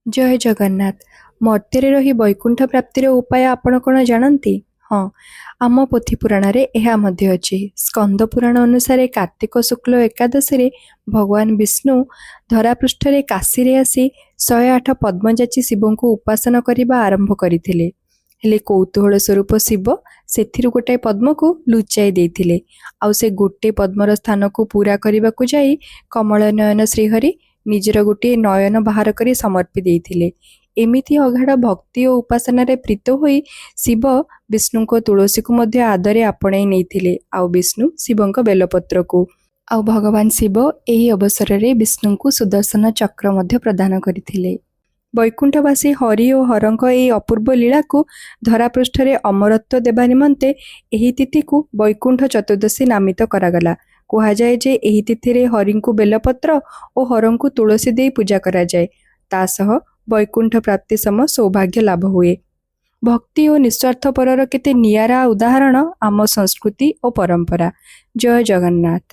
ଜୟ ଜଗନ୍ନାଥ। ମର୍ତ୍ତ୍ୟରେ ରହି ବୈକୁଣ୍ଠ ପ୍ରାପ୍ତିର ଉପାୟ ଆପଣ କ'ଣ ଜାଣନ୍ତି? ହଁ, ଆମ ପୋଥି ପୁରାଣରେ ଏହା ମଧ୍ୟ ଅଛି। ସ୍କନ୍ଦ ପୁରାଣ ଅନୁସାରେ କାର୍ତ୍ତିକ ଶୁକ୍ଲ ଏକାଦଶୀରେ ଭଗବାନ ବିଷ୍ଣୁ ଧରାପୃଷ୍ଠରେ କାଶୀରେ ଆସି 108 ପଦ୍ମଯାଚି ଶିବଙ୍କୁ ଉପାସନା କରିବା ଆରମ୍ଭ କରିଥିଲେ। ହେଲେ କୌତୂହଳ ସ୍ୱରୂପ ଶିବ ସେଥିରୁ ଗୋଟାଏ ପଦ୍ମକୁ ଲୁଚାଇ ଦେଇଥିଲେ। ଆଉ ସେ ଗୋଟେ ପଦ୍ମର ସ୍ଥାନକୁ ପୂରା କରିବାକୁ ଯାଇ କମଳ ନୟନ ଶ୍ରୀହରି ନିଜର ଗୋଟିଏ ନୟନ ବାହାର କରି ସମର୍ପି ଦେଇଥିଲେ। ଏମିତି ଅଗାଢ଼ ଭକ୍ତି ଓ ଉପାସନାରେ ପ୍ରୀତ ହୋଇ ଶିବ ବିଷ୍ଣୁଙ୍କ ତୁଳସୀକୁ ମଧ୍ୟ ଆଦରେ ଆପଣେଇ ନେଇଥିଲେ, ଆଉ ବିଷ୍ଣୁ ଶିବଙ୍କ ବେଲପତ୍ରକୁ। ଆଉ ଭଗବାନ ଶିବ ଏହି ଅବସରରେ ବିଷ୍ଣୁଙ୍କୁ ସୁଦର୍ଶନ ଚକ୍ର ମଧ୍ୟ ପ୍ରଦାନ କରିଥିଲେ। ବୈକୁଣ୍ଠବାସୀ ହରି ଓ ହରଙ୍କ ଏହି ଅପୂର୍ବ ଲୀଳାକୁ ଧରାପୃଷ୍ଠରେ ଅମରତ୍ୱ ଦେବା ନିମନ୍ତେ ଏହି ତିଥିକୁ ବୈକୁଣ୍ଠ ଚତୁର୍ଦ୍ଦଶୀ ନାମିତ କରାଗଲା। କୁହାଯାଏ ଯେ ଏହି ତିଥିରେ ହରିଙ୍କୁ ବେଲପତ୍ର ଓ ହରଙ୍କୁ ତୁଳସୀ ଦେଇ ପୂଜା କରାଯାଏ, ତା ସହ ବୈକୁଣ୍ଠ ପ୍ରାପ୍ତି ସମ ସୌଭାଗ୍ୟ ଲାଭ ହୁଏ। ଭକ୍ତି ଓ ନିଃସ୍ୱାର୍ଥପରର କେତେ ନିଆରା ଉଦାହରଣ ଆମ ସଂସ୍କୃତି ଓ ପରମ୍ପରା। ଜୟ ଜଗନ୍ନାଥ।